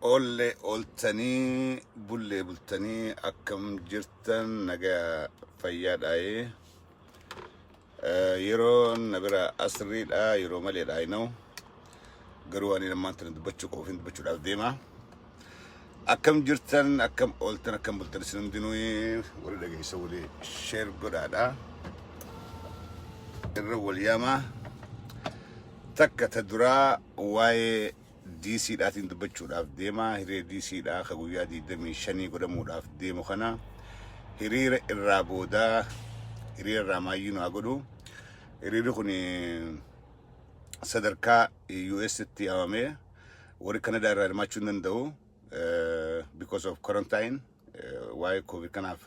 Oollee ooltanii, bullee bultanii, akkam jirtan? Nagaa fayyaadhaayee? Yeroo na bira asriidha, yeroo maleedha. I know, garuu ani ammaan tana dubbachuu qofa dubbachuudhaaf deema. Akkam jirtan? Akkam ooltan? Akkam bultan? Isin hundinuu warri dhageessa walii share godhaadha, irra wal yaamaa. Takka ta duraa waa'ee DC dhaatiin dubbachuudhaaf deema. Hiriira DC dhaa ka guyyaa 25 godhamuudhaaf deemu kana, hiriira irraa boodaa, hiriira irraa maayyii nu haa godhu. Hiriirri kun sadarkaa US tti yaamamee, warri Kanadaa irraa hirmaachuu hin danda'u because of quarantine, waa'ee COVID kanaaf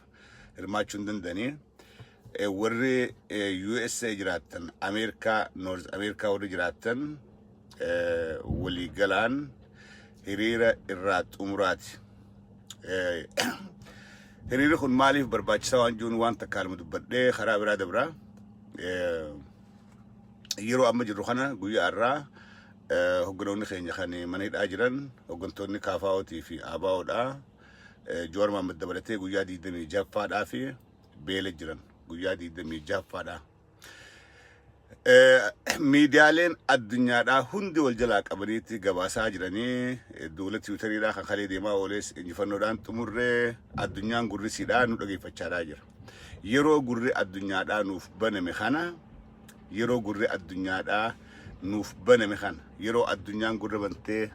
hirmaachuu hin danda'anii. Warri USA jiraattan, Ameerikaa, North Ameerikaa warri jiraattan, waliigalaan hiriira irraa xumuraati. Hiriirri kun maaliif barbaachisaa waan jiruun waan takka haaluma dubbadhee karaa biraa dabraa. Yeroo amma jirru kana, guyyaa har'aa, hogganoonni keenya kan mana hidhaa jiran, hoggantoonni KFO'tii fi ABO'dha. Jawaar Mohaammed dabalatee guyyaa 26ffaadhaa fi beela jiran, guyyaa 26ffaadha. Miidiyaaleen addunyaadhaa hundi wal jalaa qabaniitti gabaasaa jiranii. Duula Twitteriidhaa kan kalee deemaa ooles injifannoodhaan xumurree, addunyaan gurrisiidhaa nu dhageeffachaadhaa jira. Yeroo gurri addunyaadhaa nuuf baname kana, yeroo gurri addunyaadhaa nuuf baname kana, yeroo addunyaan gurra bantee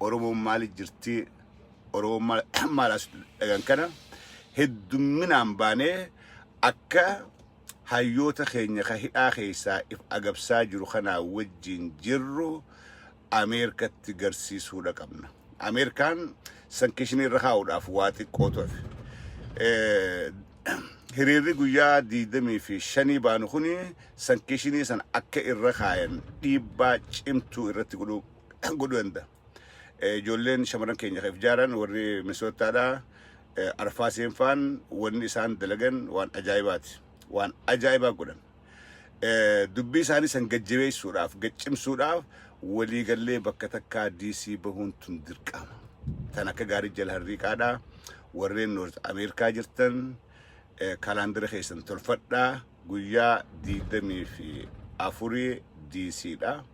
Oromoon maali jirti, Oromoon maal as dhagan kana, heddumminaan baanee akka hayyoota keenya ka hidhaa keessaa if agabsaa jiru kanaa wajjin jirru Ameerikatti garsiisuudha qabna. Ameerikaan sanction irra kaa'uudhaaf waa xiqqootu hafe. Hiriirri guyyaa 25 baanu kuni sanction sana akka irra kaayan dhiibbaa cimtuu irratti godhuu danda'a. Ijoolleen shamarran keenya kan ijaaran, warri Minisootaadhaa, Arfaa Seenfaan, wanni isaan dalagan waan ajaa'ibaati. Waan ajaa'ibaa godhan. Dubbii isaanii san gajjabeessuudhaaf, gaccimsuudhaaf waliigallee bakka takkaa DC bahuun tun dirqama. Tan akka gaarii jala harriiqaadhaa. Warreen North Ameerikaa jirtan, calendar keessan tolfadhaa, guyyaa 24 DCdha.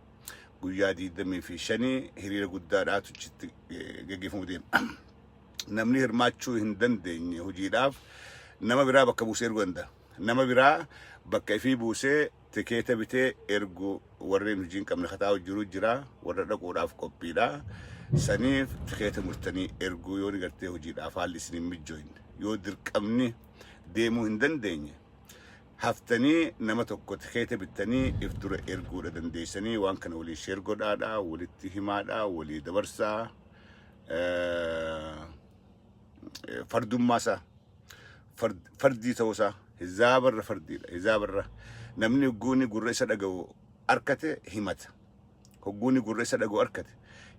Guyyaa 25 hiriira guddaadhaatu achitti geggeeffamuu deema. Namni hirmaachuu hin dandeenye hojiidhaaf nama biraa bakka buusee erguu danda'a. Nama biraa bakka ifii buusee tikeeta bitee ergu, warreen hojii hin qabne kataa jiru jira, warra dhaquudhaaf qophiidha. Saniif tikeeta murtanii erguu, yoo ni gartee hojiidhaaf haalli isin hin mijjooyne, yoo dirqamni deemuu hin dandeenye, haftanii nama tokko tikeeta bittanii if dura erguudha dandeessanii. Waan kana walii share godhaadha, walitti himaadha, walii dabarsaa. Fardummaa isaa, fardii ta'uusaa, hizaabarra fardiidha. Hizaabarra namni hogguuni gurra isa dhaga'u arkate himata. Hogguuni gurra isa dhaga'u arkate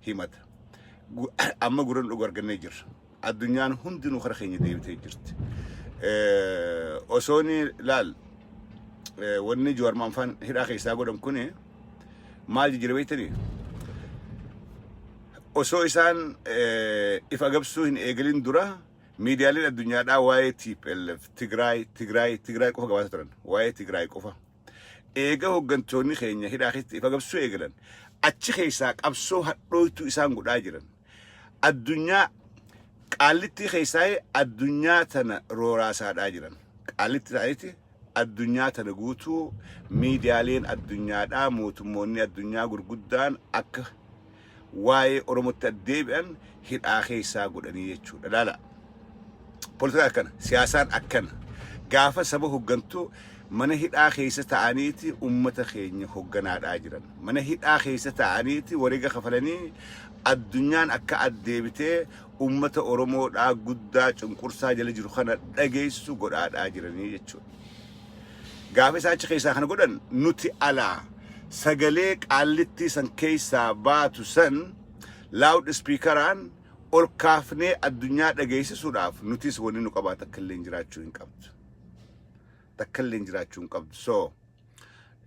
himata. Amma gurra nu dhugu argannee jirra. Addunyaan hundinuu kara keenya deebitee jirti. Osooni laal, wanni Jawaar Maanfaan hidhaa keessaa godhan kuni maal jijjiira beektanii? Osoo isaan ifa agabsuu hin eegalin dura, miidiyaaleen addunyaadhaa waa'ee TPLF, Tigraay, Tigraay, Tigraay qofa gabaasa turan. Waa'ee Tigraay qofa. Eega hooggantoonni keenya hidhaa keessatti ifa agabsuu eegalan, achi keessaa qabsoo hadhooytuu isaan godhaa jiran. Addunyaa Qaallittii keessaa addunyaa tana rooraasaadhaa jiran. Qaallitti ta'aniiti addunyaa tana guutuu miidiyaaleen addunyaadhaa, mootummoonni addunyaa gurguddaan akka waa'ee Oromootti addeebi'an hidhaa keessaa godhanii jechuudha. Laala. Poolitikaan akkana, siyaasaan akkana. Gaafa saba hoggantu mana hidhaa keessa ta'aniiti ummata keenya hogganaadhaa jiran. Mana hidhaa keessa ta'aniiti wareega kafalanii addunyaan akka addeebitee ummata Oromoodhaa guddaa cunqursaa jala jiru kana dhageessu godhaadhaa jiranii jechuudha. Gaafa isaan achi keessaa kana godhan, nuti alaa sagalee Qaallittii san keessaa baatu san loud speakeraan ol kaafnee addunyaa dhageessisuudhaaf nutis wanni nu qabaa takka illee jiraachuu hin qabdu. Takka illee jiraachuu hin qabdu. So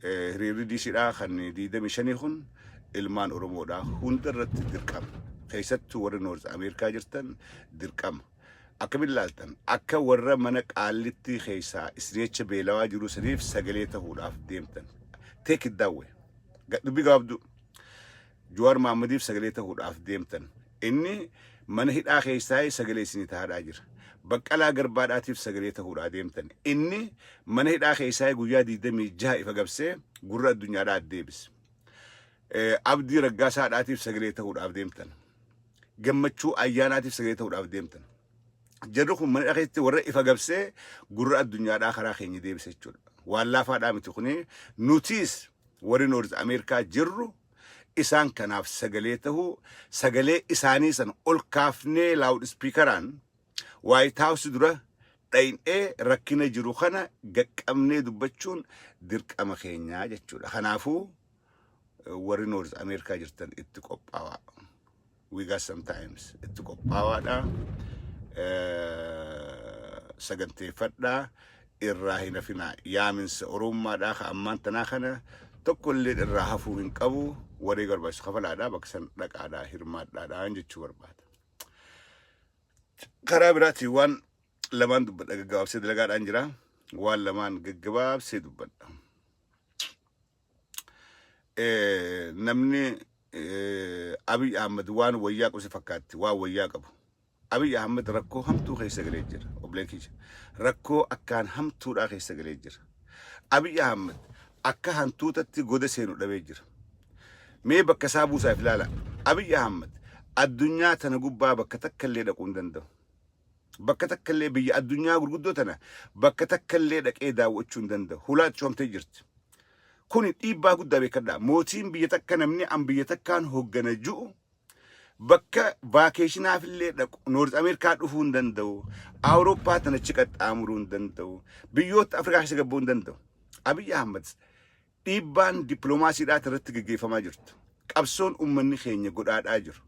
hiriirri DCdhaa kan 25 kun ilmaan Oromoodhaa hunda irratti dirqama. Keessattuu warri North Ameerikaa jirtan dirqama. Akkamiin ilaaltan? Akka warra mana Qaallittii keessaa isneecha beelawaa jiru saniif sagalee ta'uudhaaf deemtan. Take it that way. Dubbii gabaabduu. Jawaar Mahaammadiif sagalee ta'uudhaaf deemtan. Inni mana hidhaa keessaa sagalee isinii taa'aa jira. Baqqalaa Garbaadhaatiif sagalee ta'uudhaa deemtan. Inni mana hidhaa keessaa guyyaa 26 ifa gabsee gurra addunyaadhaa deebise. Abdii Raggaasaadhaatiif sagalee ta'uudhaaf deemtan. Gammachuu Ayyaanaatiif sagalee ta'uudhaaf deemtan. Jarri kun mana hidhaa keessatti warra ifa gabsee gurra addunyaadhaa karaa keenya deebise jechuudha. Waan laafaadhaa miti kuni. Nutis warri North Ameerikaa jirru isaan kanaaf sagalee tahuu, sagalee isaanii san ol kaafnee loud speakeraan White House dura dhayin'ee rakkina jiru kana gaqqabnee dubbachuun dirqama keenyaa jechuudha. Kanaafuu warri North Ameerikaa jirtan itti qophaawaa. We got sometimes itti qophaawaadha. Saganteeffadhaa, irraa hin hafinaa. Yaaminsa Oromummaadhaa ka ammaan tanaa kana tokko illee irraa hafuu hin qabu. Wareega barbaachisu kafalaadhaa, bakka san dhaqaadhaa, hirmaadhaadhaan jechuu barbaada. Karaa biraatiin waan lamaan dubbadha, gaggabaabsee, dalagaadhaan jira. Waan lamaan gaggabaabsee dubbadha. Namni Abiy Ahmed waan wayyaa qabu si fakkaatti, waan wayyaa qabu. Abiy Ahmed rakkoo hamtuu keessa galee jira. Obboleen kiyya. Rakkoo akkaan hamtuudhaa keessa galee jira. Abiy Ahmed akka hantuutatti goda seenu dhabee jira. Mee bakka isaa buusaaf ilaala. Abiy Ahmed addunyaa tana gubbaa bakka takka illee dhaquu hin danda'u. Bakka takka illee, biyya addunyaa gurguddoo tana bakka takka illee dhaqee daawwachuu hin danda'u. Hulaa cufamtee jirti. Kuni dhiibbaa guddaa, beekadhaa. Mootiin biyya takka, namni an biyya takkaan hoggana ju'u, bakka vacationaaf illee dhaqu North Ameerikaa dhufuu hin danda'u. Awurooppaa tana achi qaxxaamuruu hin danda'u. Biyyoota Afrikaa keessa gabbuu hin danda'u. Abiy Ahmed dhiibbaan dippiloomaasiidhaa irratti gaggeeffamaa jirtu. Qabsoon uummanni keenya godhaadhaa jiru.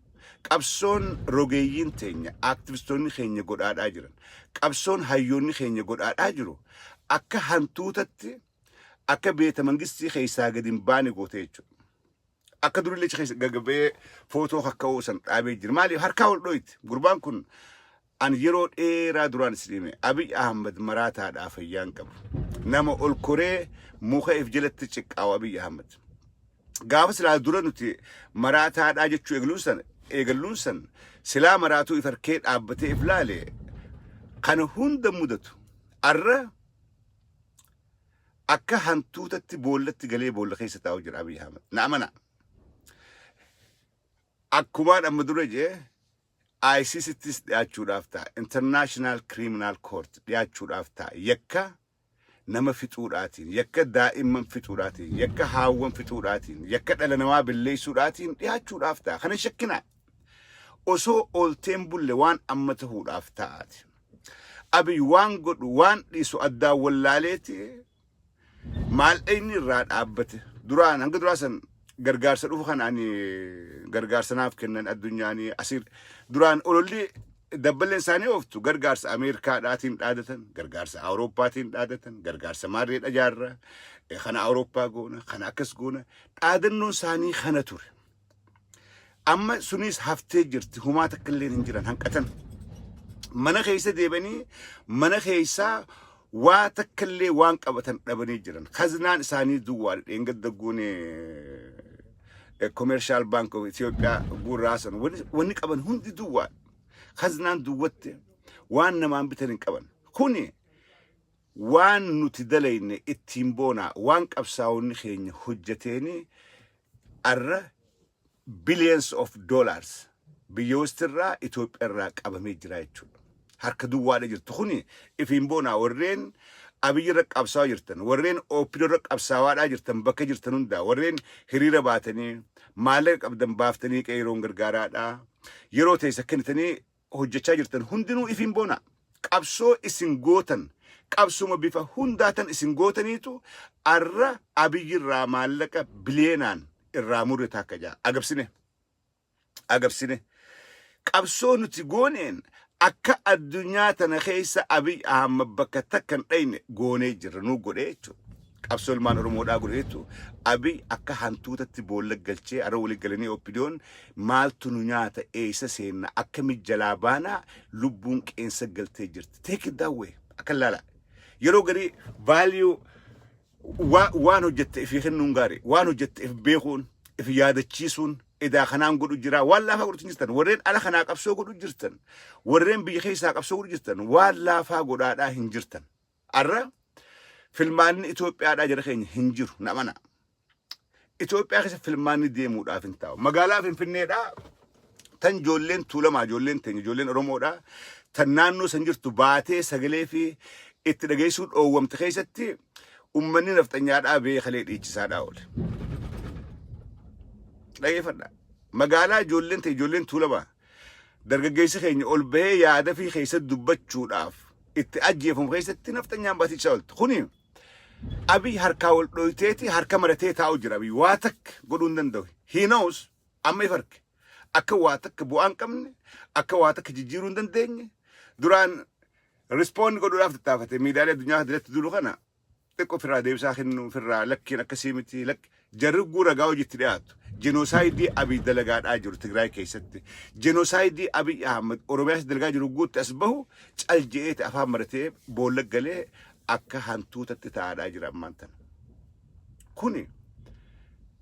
Qabsoon rogeeyyiin teenya, aaktivistoonni keenya godhaadhaa jiran. Qabsoon hayyoonni keenya godhaadhaa jiru. Akka hantuutatti akka beeta mangistii keessaa gadi hin baane goote jechuudha. Akka durillee achi keessa gaggabee footoo kakka'uu san dhaabee jira. Maaliif harkaa ol dhoyiti? Gurbaan kun an yeroo dheeraa duraan isin hime, Abiy Ahmed maraataadhaa, fayyaan qabu. Nama ol koree muka if jalatti ciqqaawu Abiy Ahmed. Gaafa silaa dura nuti maraataadhaa jechuu eegalluun san silaa maraatuu if harkee dhaabbatee if laale kana hunda mudatu. Arra akka hantuutatti boollatti galee boolla keessa taa'u jira Abiy Ahmed. Na amana. Akkumaan amma dura jee, ICCttis dhiyaachuudhaaf ta'a. International Criminal Court dhiyaachuudhaaf ta'a. Yakka nama fixuudhaatiin, yakka daa'imman fixuudhaatiin, yakka haawwan fixuudhaatiin, yakka dhala namaa balleessuudhaatiin dhiyaachuudhaaf ta'a. Kana shakkinaa. Osoo oolteen bulle waan amma tahuudhaaf ta'aati. Abiy waan godhu waan dhiisu addaan wallaaleeti maallaqni irraa dhaabbate. Duraan hanga duraa san gargaarsa dhufu kana ani gargaarsa naaf kennan addunyaanii asir duraan ololli dabballeen isaanii ooftu gargaarsa Ameerikaadhaatiin dhaadatan, gargaarsa Awurooppaatiin dhaadatan, gargaarsa maarree dhajaarra, kana Awurooppaa goona, kana akkas goona, dhaadannoon isaanii kana ture. Amma sunis haftee jirti, humaa takka illee hin jiran, hanqatan. Mana keessa deebanii mana keessaa waa takka illee waan qabatan dhabanii jiran. Kaznaan isaanii duwwaadha. Dheengadda guune Commercial Bank of Ethiopia guurraasan wanni qaban hundi duwwaadha. Kaznaan duwwatte, waan namaan bitan hin qaban. Kuni waan nuti dalayne ittiin boonaa, waan qabsaa'onni keenya hojjeteeni arra billions of dollars biyya westirraa Itoophiyaa irraa qabamee jira jechuudha. Harka duwwaadha jirtu. Kuni ifiin boonaa, warreen Abiyyi irra qabsaa'aa jirtan, warreen OPDO irra qabsaawaadhaa jirtan, bakka jirtan hundaa warreen hiriira baatanii maallaqa qabdan baaftanii qeeroon gargaaraadhaa yeroo teessa kennitanii hojjechaa jirtan hundinuu ifiin boonaa. Qabsoo isin gootan, qabsuma bifa hundaatan isin gootaniitu arra Abiyyi irraa maallaqa biliyeenaan irraa murre takka jaa agabsine. Agabsine. Qabsoo nuti gooneen akka addunyaa tana keessa Abiy Ahmad bakka takka hin dhayne goonee jirra, nu godhee jechuudha. Qabsoo ilmaan Oromoodhaa godheetu Abiy akka hantuutatti boolla galchee arra walii galanii OPDOn maaltu nu nyaata, eessa seenna, akkami jalaa baanaa, lubbuun qeensa galtee jirti. Take it that way. Akka laala. Yeroo garii value waan hojjette ifii kennuun gaarii, waan hojjette if beekuun, if yaadachiisuun, edaa kanaan godhu jira, waan laafaa godhu jirtan. Warreen ala kanaa qabsoo godhu jirtan, warreen biyya keessaa qabsoo godhu jirtan, waan laafaa godhaadhaa hin jirtan. Arra filmaanni Itoophiyaadhaa jara keenya hin jiru namana. Itoophiyaa keessa filmaanni deemuudhaaf hin taa'u. Magaalaa Finfinneedhaa tan ijoolleen Tuulamaa, ijoolleen teenya, ijoolleen Oromoodhaa tan naannoo san jirtu baatee sagalee fi itti dhageessuu dhoowwamte keessatti ummanni nafxanyaadhaa beekalee dhiichisaadhaa oole. Dhageeffadha. Magaalaa ijoolleen ta'e, ijoolleen Tuulamaa, dargaggeessi keenya ol bahee yaada fi keessatti dubbachuudhaaf itti ajjeefamu keessatti nafxanyaan baaticha oolti. Kuni Abiy harkaa wal dhoyteeti harka maratee taa'u jira. Abiy waa takka godhuu hin danda'u. He knows, amma if arge. Akka waa takka bu'aa hin qabne, akka waa takka jijjiiruu hin dandeenye, duraan respond godhuudhaaf tattaafate. Miidiyaalee addunyaa irratti duru kana xiqqoo ofirraa deebisaa kennu, ofirraa lakkiin akkasii miti, lakki jarri ragaa hojiitti dhiyaatu. Genocide Abiy dalagaadhaa jiru Tigraay keessatti. Genocide Abiy Ahmad Oromiyaa dalagaa jiru guutti as bahu cal je'eeti afaan maratee boolla galee akka hantuutatti taa'aadhaa jira ammaan tana. Kuni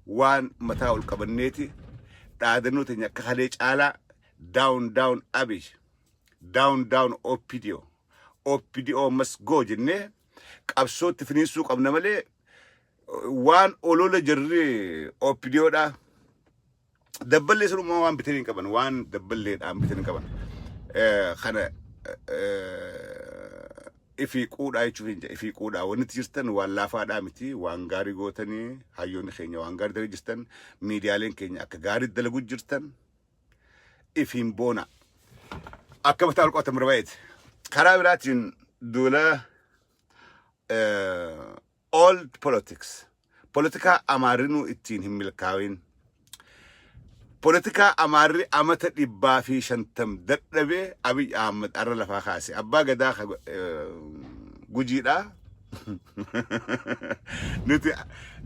waan mataa ol qabanneeti dhaadannoo teenya akka kalee caalaa "Down down Abiy, down down OPDO, OPDO must go" jennee qabsootti finiinsuu qabna malee waan olola jirri OPDOdha. Dabballee sunumaa waan bitanii hin qaban, waan dabballeedhaan bitanii hin qaban. Kana ifii quudhaa jechuuf hin jedhe, ifii quudhaa. Wanni itti jirtan waan laafaadhaa miti, waan gaarii gootanii, hayyoonni keenya waan gaarii dalagu jirtan, miidiyaaleen keenya akka gaarii dalagu jirtan, ifiin boona. Akka mataa ol qabatan barbaade. Karaa biraatiin duula old politics, politikaa Amaarinuu ittiin hin milkaa'in, politikaa Amaarri amata 150 dadhabee Abiy Ahmad arra lafaa kaase. Abbaa gadaa Gujiidha.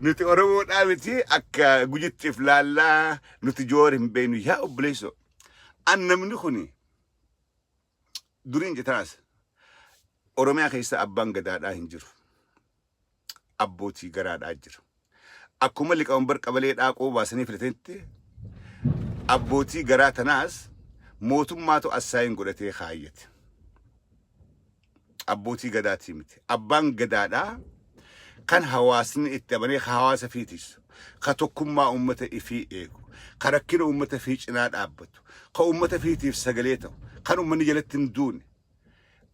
Nuti Oromoodhaa miti, akka Gujitti if laallaa, nuti Joor hin beeknu. Yaa obboleessoo, an namni kuni duriin jetaas Oromiyaa keessa abbaan gadaadhaa hin jiru. Abbootii garaadhaa jira. Akkuma liqawanbar qabalee dhaaqoo baasanii filatanitti abbootii garaa tanaas mootummaatu assaayin godhatee kaayyate. Abbootii gadaatii miti. Abbaan gadaadhaa kan hawaasni itti amanee hawaasa fiitisu, ka tokkummaa uummata ifii eegu, ka rakkina uummata fii cinaa dhaabbatu, ka uummata fiitiif sagalee ta'u, kan uummanni jalatti hin duune.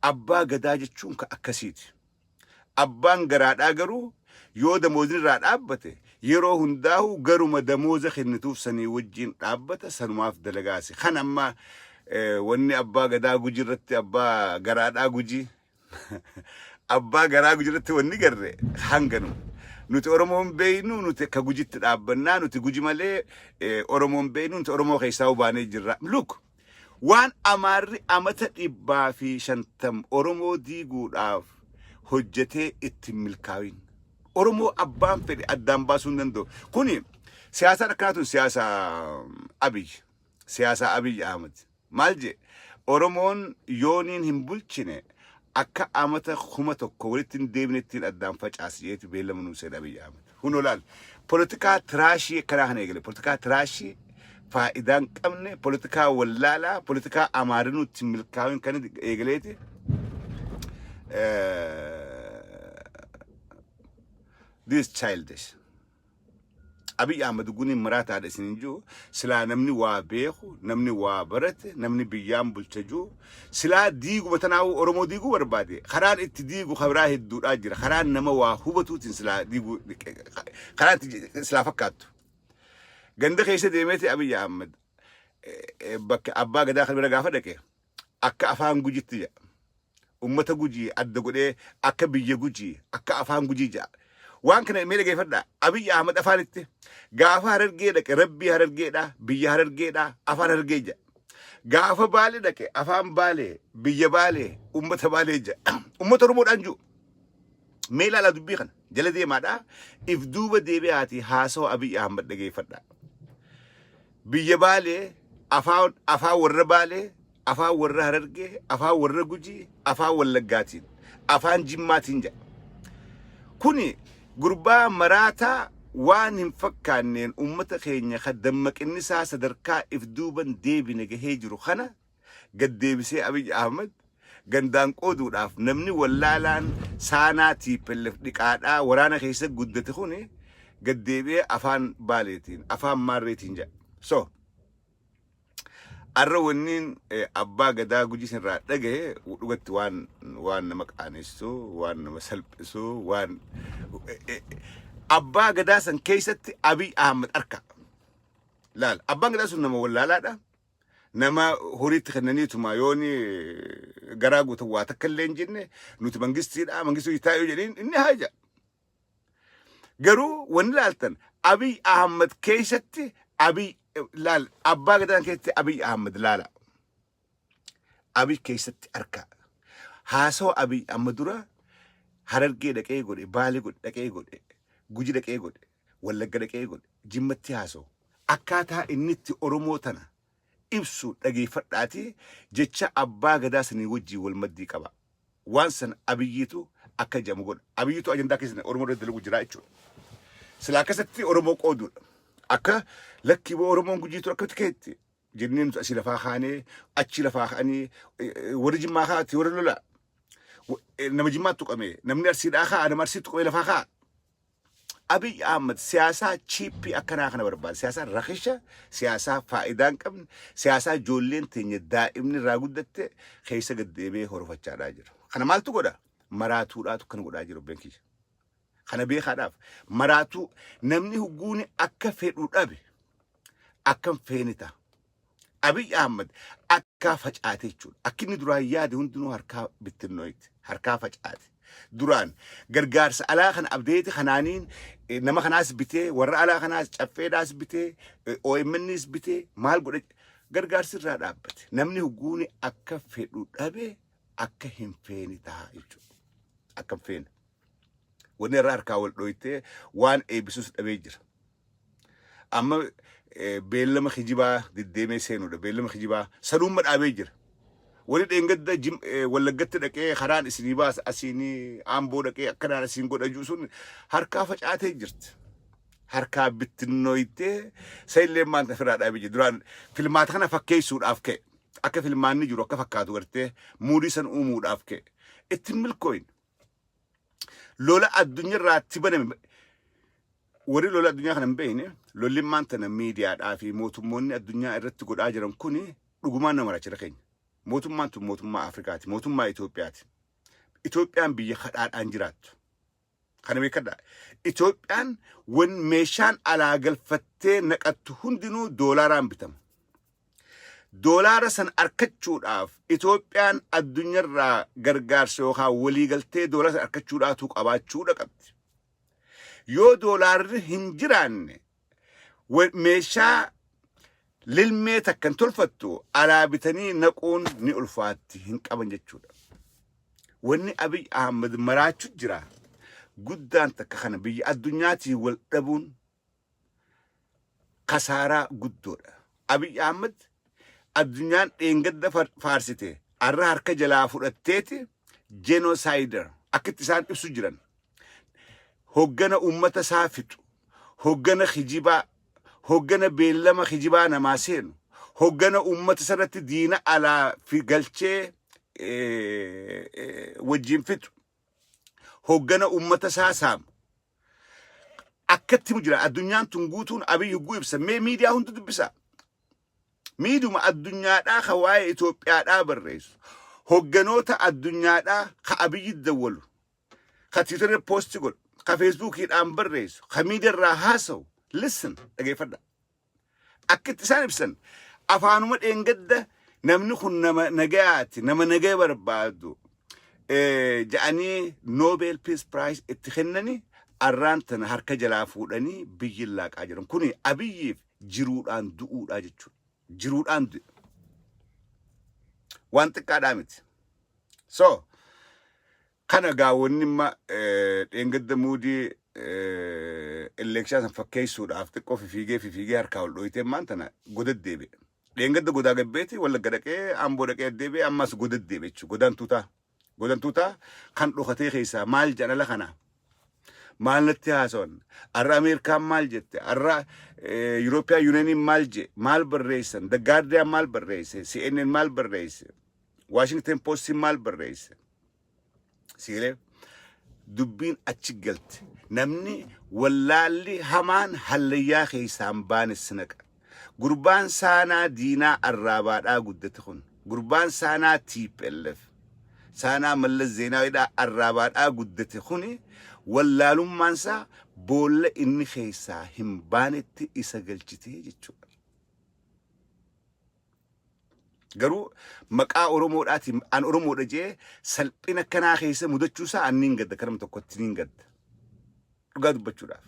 Abbaa gadaa jechuun ka akkasiiti. Abbaan garaadhaa garuu yoo damoozni irraa dhaabbate yeroo hundaa'u garuma damooza kennituuf sanii wajjin dhaabbata, sanumaaf dalagaase. Kan amma wanni abbaa gadaa Gujii irratti, abbaa garaadhaa Gujii, abbaa garaa Gujii irratti wanni garre hanganu. Nuti Oromoon beeynu, nuti akka Gujitti dhaabbannaa, nuti Guji malee Oromoon beeynu, nuti Oromoo keessaa baanee jirra. Look, waan Amaarri amata 150 Oromoo diiguudhaaf hojjetee itti milkaa'in. Oromoo abbaan fedhe addaan baasuu hin danda'u. Kuni siyaasaan akkanaa tun siyaasa Abiy. Siyaasa Abiy Ahmed. Maal jee? Oromoon yooniin hin bulchine akka amata 1000 walitti hin deebine ittiin addaan facaase jeeti beellama nuu seene Abiy Ahmed. Hunoo laal. Poolitikaa trashii akkanaa kana eegale. Poolitikaa trashii faayidaa hin qabne, poolitikaa wallaalaa, poolitikaa Amaarinuu itti milkaa'in kan eegaleeti. This childish. Abiy Ahmed guniin maraataadha isinin jiru. Silaa namni waa beeku, namni waa barate, namni biyyaan bulcha jiru silaa diiguma tanaa'uu Oromoo diiguu barbaade karaan itti diigu kabiraa hedduudhaa jira. Karaan nama waa hubatuutiin silaa diiguu karaan itti silaa fakkaattu. Ganda keessa deemeeti Abiy Ahmed bakka abbaa gadaa kan bira gaafa dhaqe akka afaan Gujitti jedha. Ummata Gujii adda godhee akka biyya Gujii, akka afaan Gujii jedha. Waan kana mee dhageeffadhaa. Abiy Ahmed afaanitti gaafa Harargee dhaqe rabbii Harargeedha, biyya Harargeedha, afaan Harargee jedha. Gaafa Baalee dhaqe afaan Baalee, biyya Baalee, ummata Baalee jedha. Ummata Oromoodhaan jiru. Mee ilaalaa dubbii kana jala deemaadhaa if duuba deebi'aatii haasawa Abiy Ahmad dhageeffadhaa. Biyya Baalee afaan afaan warra Baalee, afaan warra Harargee, afaan warra Gujii, afaan Wallaggaatiin, afaan Jimmaatiin jedha. Kuni gurbaa maraataa waan hin fakkaanneen uummata keenya kan dammaqinni isaa sadarkaa if duuban deebine gahee jiru kana gad deebisee Abiy Ahmad gandaan qooduudhaaf namni wallaalaan saanaa TPLF dhiqaadhaa waraana keessa guddate kuni gad deebi'ee afaan Baaleetiin, afaan Maarreetiin jedha. So, arra wanniin abbaa gadaa Gujii irraa dhagahe dhugatti waan nama qaanessu, waan nama salphisu, waan abbaa gadaa san keessatti Abiy Ahmad arka. Laal, abbaan gadaa sun nama wallaalaadha. Nama horiitti kennaniituma yooni garaa guutan waa takka illee hin jenne, nuti mangistiidha, mangistii hojjetaa yoo jedheen inni haa jedha. Garuu wanni laaltan Abiy Ahmad keessatti, Abiy laal, abbaa gadaa keessatti Abiy Ahmad laala. Abiy keessatti arka. Haasawa Abiy amma dura Harargee dhaqee godhe, Baalee godhe, dhaqee godhe, Guji dhaqee godhe, Wallagga dhaqee godhe, Jimmatti haasawu. Akkaataa inni itti Oromoo tana ibsu dhageeffadhaati jecha abbaa gadaa sanii wajjin wal maddii qaba. Waan san Abiyyiitu akka jedhamu godha. Abiyyiitu ajandaa keessa Oromoo irratti dalagu jira jechuudha. Sila akkasitti Oromoo qooduudha. Akka lakkii boo Oromoon Gujiitu akkamitti keetti jennee nuti asii lafaa kaanee achi lafaa ka'anii warri Jimmaa kaa'ati warri lola nama Jimmaatti tuqame, namni Arsiidhaa ka'a, nama Arsiitti tuqame lafaa ka'a. Abiy Ahmad siyaasaa cheap akkanaa kana barbaada. Siyaasaa rakisha, siyaasaa faayidaa hin qabne, siyaasaa ijoolleen teenya daa'imni irraa guddatte keessa gad deebi'ee horofachaadhaa jira. Kana maaltu godha? Maraatuudhaatu kana godhaa jiru beekiyya. Kana beekaadhaaf maraatuu namni hugguuni akka fedhu dhabe akkam feene ta'a. Abiy Ahmad akka facaate jechuudha. Akki inni duraan yaade hundinuu harkaa bittinnooyti. Harkaa facaate. Duraan gargaarsa alaa kana abdeeti kanaaniin nama kanaas bitee, warra alaa kanaas caffeedhaas bitee, OMNs bitee, maal godhe, gargaarsi irraa dhaabbate. Namni hugguuni akka fedhu dhabe akka hin feene ta'a jechuudha. Akka hin feene. Wanni irraa harkaa wal dhooytee waan eebbisus dhabee jira. Amma beellama kijibaa deddeemee seenuudha. Beellama kijibaa sanuumma dhaabee jira. Wali dheengadda Wallaggatti dhaqee karaan isinii baasa, asiinii Amboo dhaqee akkanaan asiin godha jiru sun harkaa facaatee jirti. Harkaa bittinnooytee sayillee maanta ofirraa dhaabee jira. Duraan filmaata kana fakkeessuudhaaf ka'e. Akka filmaanni jiru akka fakkaatu gartee muudii san uumuudhaaf ka'e. Ittiin milkooyin. Lola addunyaarraatti baname, warri lola addunyaa kana hin beekne, lolli maanta miidiyaadhaa fi mootummoonni addunyaa irratti godhaa jiran kuni dhugumaan nama maraachira keenya. Mootummaan tun mootummaa Afrikaati, mootummaa Itoophiyaati. Itoophiyaan biyya kadhaadhaan jiraattu. Kana beekadhaa. Itoophiyaan wan meeshaan alaa galfattee naqattu hundinuu doolaaraan bitama. Doolaara san arkachuudhaaf Itoophiyaan addunyaarraa gargaarsa yookaan waliigaltee doolaara san arkachuudhaatu qabaachuudha qabdi. Yoo doolaarri hin jiraanne meeshaa lilmee takkan tolfattu alaa bitanii naquun ni ulfaatti, hin qaban jechuudha. Wanni Abiy Ahmad maraachuu jira guddaan takka kana, biyya addunyaatiin wal dhabuun kasaaraa guddoodha. Abiy Ahmad addunyaan dheengadda faarsite arra harka jalaa fudhatteeti genocider akkitti isaan ibsu jiran. Hoggana uummata isaa fixu, hoggana kijibaa, hoggana beellama kijibaa namaa seenu, hoggana uummata isarratti diina alaa fi galchee wajjin fixu, hoggana uummata isaa saamu. Akkatti jira addunyaan tun guutuun Abiy hogguu ibsa, mee miidiyaa hundi dubbisa. Miiduma addunyaadhaa ka waa'ee Itoophiyaadhaa barreessu. Hogganoota addunyaadhaa ka Abiyyi dawwalu, ka Tiwiitara post godhu, ka Feesbuukiidhaan barreessu, ka miidiyaarraa haasa'u. Listen, dhageeffadha. Akkitti isaan ibsan afaanuma dheengadda namni kun nama nagayaati, nama nagaya barbaadu jedhanii Nobel Peace Prize itti kennani arraan tana harka jalaa fuudhanii biyyi laaqaa jiran. Kuni Abiyyiif jiruudhaan du'uudhaa jechuudha. Jiruudhaan du'e. Waan xiqqaadhaa miti. So, Kana gaawwanni imma dheengadda muudii election san fakkeessuudhaaf xiqqoo fifiigee fifiigee harkaa ol dhooyitee maan tana goda deebi'e. Dheengadda godaa gabbeeti, Wallagga dhaqee, Amboo dhaqee deebi'e, ammas goda deebi'e jechuudha. Godaan tuutaa. Godaan tuutaa kan dhokatee keessaa maal jedhan ala kana? Maal natti haasawan? Har'a Ameerikaan maal jette? Har'a European Unioniin maal je? Maal barreessan? The Guardian maal barreesse? CNN maal barreesse? Washington Post maal barreesse? Siilee dubbiin achi galte. Namni wallaalli hamaan hallayyaa keessaan baane sinaqa. Gurbaan saanaa diinaa arraabaadhaa guddate kun. Gurbaan saanaa TPLF. Saanaa Mallas Zeenaawidhaa arraabaadhaa guddate kuni wallaalummaan isaa boolla inni keessaa hin baanetti isa galchitee jechuudha. Garuu maqaa Oromoodhaatiin an Oromoodha jee salphina kanaa keessa mudachuu isaa an niin gadda, kanama tokkotti niin gadda. Dhugaa dubbachuudhaaf.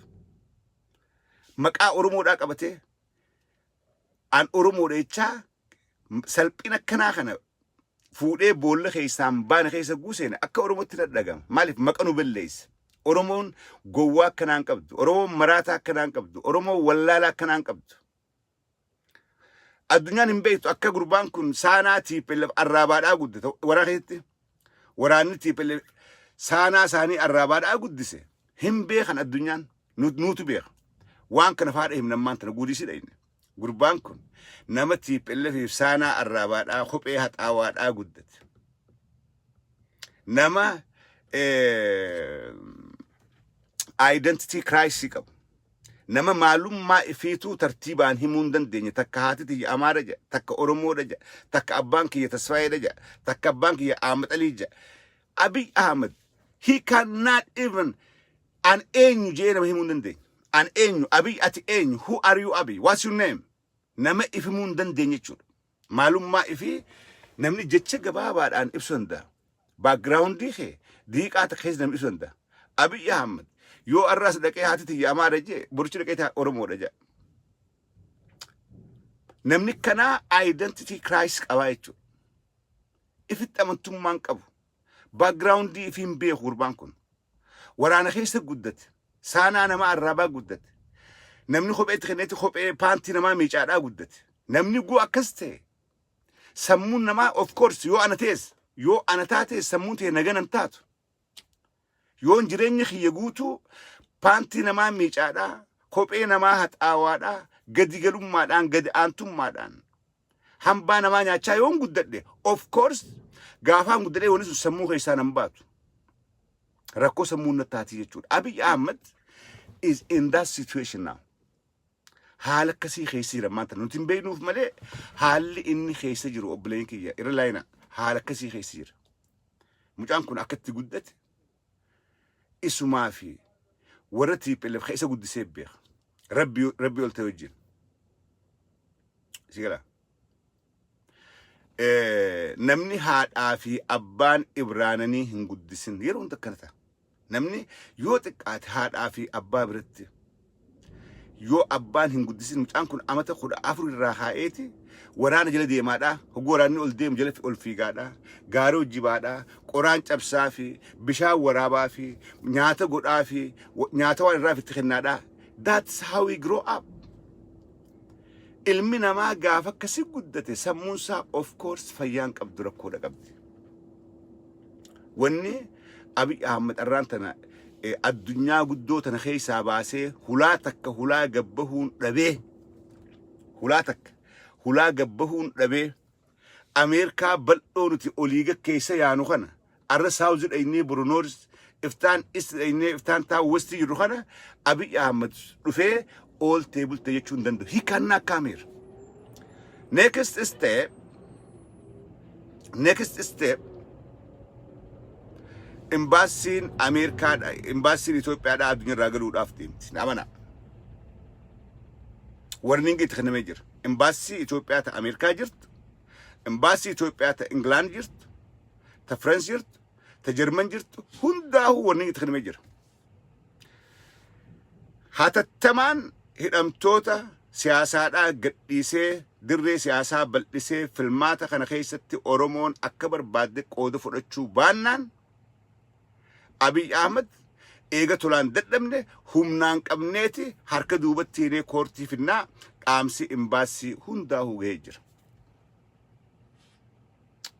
Maqaa Oromoodhaa qabatee an Oromoodha jechaa salphina kanaa kana fuudhee boolla keessaan baane keessa guuseen akka Oromootti na dhagama. Maaliif maqa nu balleessa? Oromoon gowwaa akkanaan qabdu. Oromoon maraataa akkanaan qabdu. Oromoon wallaalaa akkanaan qabdu. Addunyaan hin beektu akka gurbaan kun saanaa TPLF arraabaadhaa guddate waraana keessatti. Waraanni TPLF saanaa isaanii arraabaadhaa guddise. Hin beekan addunyaan, nuutu beeka. Waan kana faadha himna ammaan tana guudisii dhayne. Gurbaan kun nama TPLF saanaa arraabaadhaa kophee haxaawaadhaa guddate. Nama identity crisis qabu. Nama maalummaa ifiituu tartiibaan himuu hin dandeenye, takka haati tiyya Amaara jedha, takka Oromoodha jedha, takka abbaan kiyya Tasfaayeedha jedha, takka abbaan kiyya Ahmad Alii jedha. Abiy Ahmed, he cannot even an eenyu jedhee nama himuu hin dandeenye. An eenyu? Abiy, ati eenyu? Who are you, Abiy? What's your name? Nama if himuu hin dandeenye jechuudha. Maalummaa ifii namni jecha gabaabaadhaan ibsuu danda'a. Backgroundii kee diiqaa takka keessa namni ibsuu danda'a. Abiy Ahmed yoo arraas dhaqee haati tiyya Amaara jee, borichi dhaqee Oromoodha jedha. Namni kanaa identity crisis qabaa jechuudha. Ifitti amantummaan qabu. Backgroundii ifii hin beeku gurbaan kun. Waraana keessa guddate. Saanaa nama arraabaa guddate. Namni kopheetti kenneetti kophee paantii namaa miicaadhaa guddate. Namni guu akkas ta'e sammuun namaa, of course, yoo ana ta'es, yoo ana taates, sammuun ta'e naganan taatu. Yoon jireenya kiyya guutuu paantii namaa miicaadhaa, kophee namaa haxaawaadhaa, gadi galummaadhaan, gadi aantummaadhaan hambaa namaa nyaachaa yoon guddadhe, of course, gaafaan guddadhee wanni sun sammuu keessaa nan baatu. Rakkoo sammuu natti taati jechuudha. Abiy Ahmed is in that situation now. Haala akkasii keessa jira maanta nuti hin beeknuuf malee, haalli inni keessa jiru, obboleen kiyya irra laayina, haala akkasii keessa jira. Mucaan kun akka itti guddate isumaa fi warra TPLF keessa guddisee beeka. Rabbi Rabbi ol ta'e wajjin. Si galaa? Namni haadhaa fi abbaan ibraananii hin guddisin yeroo hunda akkana ta'a. Namni yoo xiqqaate haadhaa fi abbaa biratti yoo abbaan hin guddisin, mucaan kun amata 14 irraa kaa'eeti waraana jala deemaadha. Hogguu waraanni ol deemu jala ol fiigaadha. Gaarii hojjibaadha. Qoraan cabsaa fi bishaan waraabaa fi nyaata godhaa fi nyaata waan irraa itti kennaadha. That's how we grow up. Ilmi namaa gaafa akkasii guddate sammuunsaa, of course, fayyaan qabdu, rakkoodha qabdi. Wanni Abiy Ahmed arraan tana addunyaa guddoo tana keessaa baasee hulaa takka hulaa gabbahuun dhabee, hulaa takka hulaa gabbahuun dhabee, Ameerikaa bal'oo nuti olii keessa yaanu kana, arra south dhaynee boru north, iftaan east dhaynee iftaan taa west jiru kana, Abiy Ahmed dhufee ooltee bultee jechuu hin danda'u. He cannot come here. Next step, next step, imbaasiin Ameerikaadha, imbaasiin Itoophiyaadha addunyaarraa galuudhaaf deemti. Amana. Warning itti kennamee jira. Imbaasii Itoophiyaa ta Ameerikaa jirtu, imbaasii Itoophiyaa ta Ingilaand jirtu, ta Firaans jirtu, ta Jarman jirtu hundaa'uu warning itti kennamee jira. Hatattamaan hidhamtoota siyaasaadhaa gadhiisee, dirree siyaasaa bal'isee, filmaata kana keessatti Oromoon akka barbaadde qooda fudhachuu baannaan Abiy Ahmad eega tolaan dadhabne humnaan qabneeti harka duubatti hiinee koortii finnaa dhaamsi imbaasii hundaahuu gahee jira.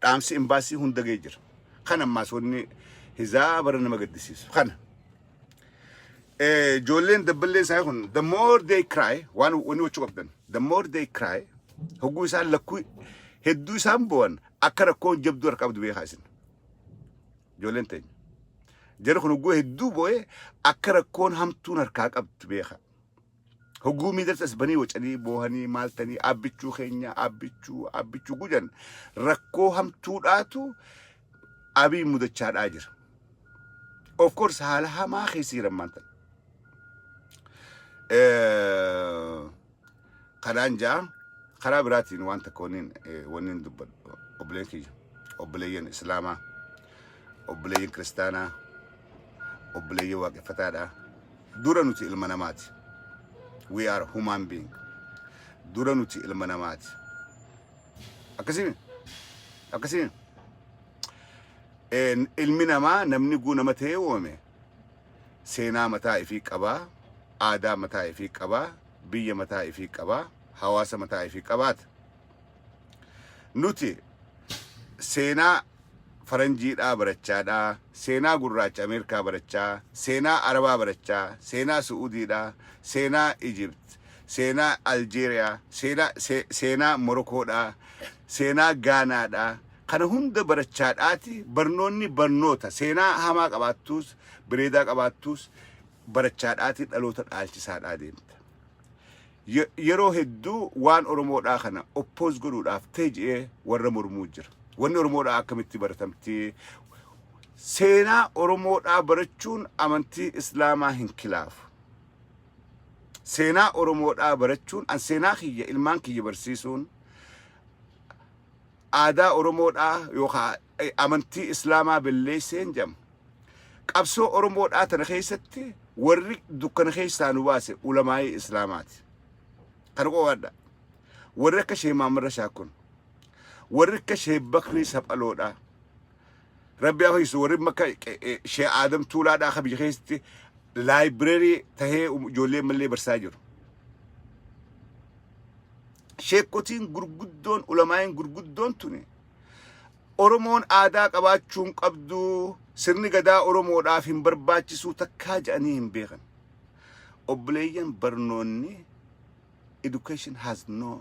Dhaamsi imbaasii hunda gahee jira. Kana ammaas wanni hizaabara nama gaddisiisu kana. Ijoolleen dabballeen isaanii kun the more they cry, waan wanni gochuu qabdan, the more they cry, hogguu isaan lakkuu hedduu isaan bo'an akka rakkoon jabduu harka qabdu beekaa isin. Ijoolleen teenya. Jarri kun hogguu hedduu bo'ee akka rakkoon hamtuun harkaa qabdu beekaa. Hogguu miidhagsa as banii wacanii boohanii maaltanii abbichuu keenya abbichuu abbichuu gujan rakkoo hamtuudhaatu Abiy mudachaadhaa jira. Of course haala hamaa keessa jiran maantan. Kanaan ja'a karaa biraatiin waan takka wanniin dubbadhu, obboleen kiyya, obboleeyyan islaamaa, obboleeyyan kiristaanaa, obboleeyyan waaqeffataadha. Dura nuti ilma namaati. We are human being. Dura nuti ilma namaati. Akkasii akkasii ilmi namaa namni guu nama ta'ee uumame seenaa mataa ifii qabaa, aadaa mataa ifii qabaa, biyya mataa ifii qabaa, hawaasa mataa ifii qabaata. Nuti seenaa faranjiidhaa barachaadhaa, seenaa gurraacha Ameerikaa barachaa, seenaa Arabaa barachaa, seenaa Su'uudiidhaa, seenaa Ijipt, seenaa Aljeeriyaa, seenaa Morokoodhaa, seenaa Gaanaadhaa, kana hunda barachaadhaati. Barnoonni barnoota seenaa hamaa qabaattuus bareedaa qabaattuus barachaadhaati dhaloota dhaalchisaadhaa deemta. Yeroo hedduu waan Oromoodhaa kana oppose godhuudhaaf ta'e je'ee warra mormuu jira. Wanni Oromoodhaa akkamitti baratamti? Seenaa Oromoodhaa barachuun amantii Islaamaa hin kilaafu. Seenaa Oromoodhaa barachuun, an seenaa kiyya ilmaan kiyya barsiisuun aadaa Oromoodhaa yookaan amantii Islaamaa balleessee hin jedhamu. Qabsoo Oromoodhaa tana keessatti warri dukkana keessaa nu baase ulamaa'ii Islaamaati. Kana qofaadha. Warri akka Sheeh Mahammad Rashaa kun, warri akka Sheeh Bakrii Saphaloodhaa, Rabbi haa fayyisu, warri akka Sheeh Aadam Tuulaadhaa akka biyya keessatti library tahee ijoollee mallee barsaa jiru. Sheekotiin gurguddoon, ulamaa'iin gurguddoon tuni Oromoon aadaa qabaachuu hin qabdu, sirni gadaa Oromoodhaaf hin barbaachisuu takkaa jedhanii hin beekan. Obboleeyyan, barnoonni, education has no,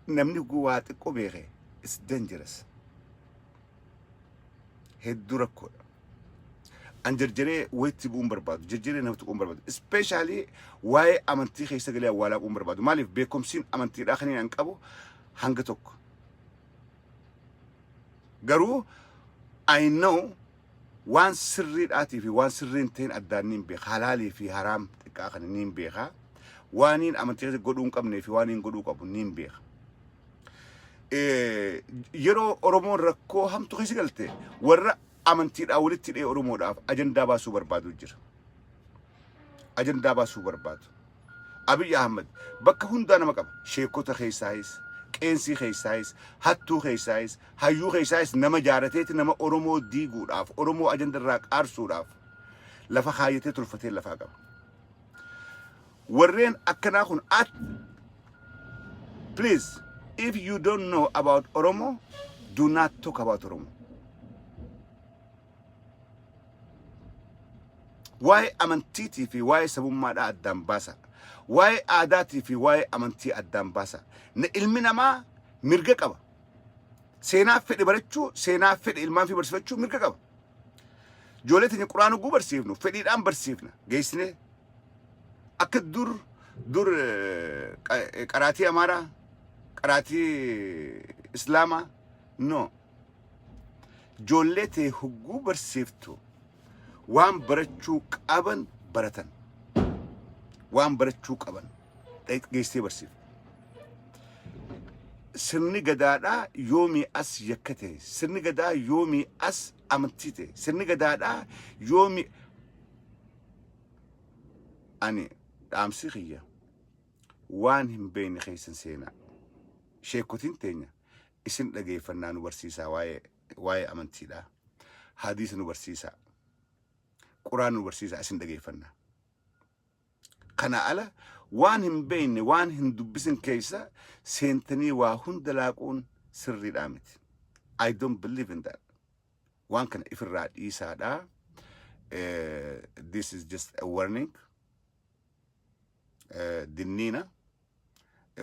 namni waa xiqqoo beeke is dangerous. Hedduu rakkoodha. An jarjaree wayitti bu'uun barbaadu, jarjaree nama tuquun barbaadu. Especially waa'ee amantii keessa galee awwaalaa bu'uun barbaadu. Maaliif? Beekumsiin amantiidhaa kan an qabu hanga tokko. Garuu I know waan sirriidhaatii fi waan sirrii hin ta'in addaan niin beeka. Halaalii fi haraam xiqqaa kana niin beeka. Waaniin amantii keessa godhuu hin qabnee fi waaniin godhuu qabu niin beeka. Yeroo Oromoon rakkoo hamtu keessa galte warra amantiidhaan walitti hidhee Oromoodhaaf ajandaa baasuu barbaadu jira. Ajandaa baasuu barbaadu. Abiy Ahmed bakka hundaa nama qaba. Sheekota keessaayis, qeensii keessaayis, hattuu keessaayis, hayyuu keessaayis nama jaarateeti nama Oromoo diiguudhaaf, Oromoo ajanda irraa qaarsuudhaaf lafa kaayyatee tolfatee lafaa qaba. Warreen akkanaa kun at please, if you don't know about Oromo, do not talk about Oromo. Waa'ee amantiitii fi waa'ee sabummaadhaa addaan baasa. Waa'ee aadaatii fi waa'ee amantii addaan baasa. Ilmi namaa mirga qaba. Seenaa fedhe barachuu, seenaa fedhe ilmaan fi barsiifachuu mirga qaba. Ijoollee teenya quraana guu barsiifnu fedhiidhaan barsiifna. Geessinee akka dur dur qaraatii Amaaraa, qaraatii Islaamaa, no. Ijoollee tee hogguu barsiiftu waan barachuu qaban baratan. Waan barachuu qaban geessitee barsiiftu. Sirni gadaadhaa yoomii as yakka ta'e, sirni gadaa yoomii as amantii ta'e, sirni gadaadhaa yoomii? Ani dhaamsi kiyya, waan hin beekne keessan seenaa. Sheekotiin teenya isin dhageeffannaa nu barsiisaa waa'ee amantiidhaa. Hadiisa nu barsiisaa. Quraan nu barsiisaa, isin dhageeffanna. Kana ala waan hin beekne, waan hin dubbisin keessa seentanii waa hunda laaquun sirriidhaa miti. I don't believe in that. Waan kana ifirraa dhiisaadhaa. This is just a warning. Dinniina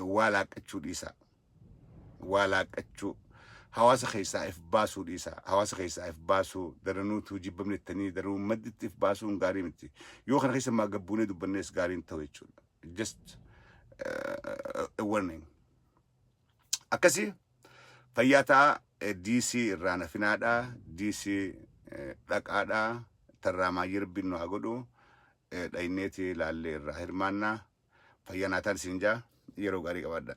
waa laaqqachuu dhiisaa. Waa laaqqachuu, hawaasa keessaa if baasuu dhiisaa. Hawaasa keessaa if baasuu daranuutu jibbamne jettanii daranuu madditti if baasuun gaarii miti. Yoo kana keessa maa gabbuunee dubbannees gaariin ta'u jechuudha. Just a warning. Akkasii fayyaa ta'a. DC irraa nafinaadhaa. DC dhaqaadhaa. Tarraa maayyii Rabbiin nu haa godhu. Dhayinneeti laallee irraa hirmaannaa. Fayyaa naataan isin jaa, yeroo gaarii qabaadha.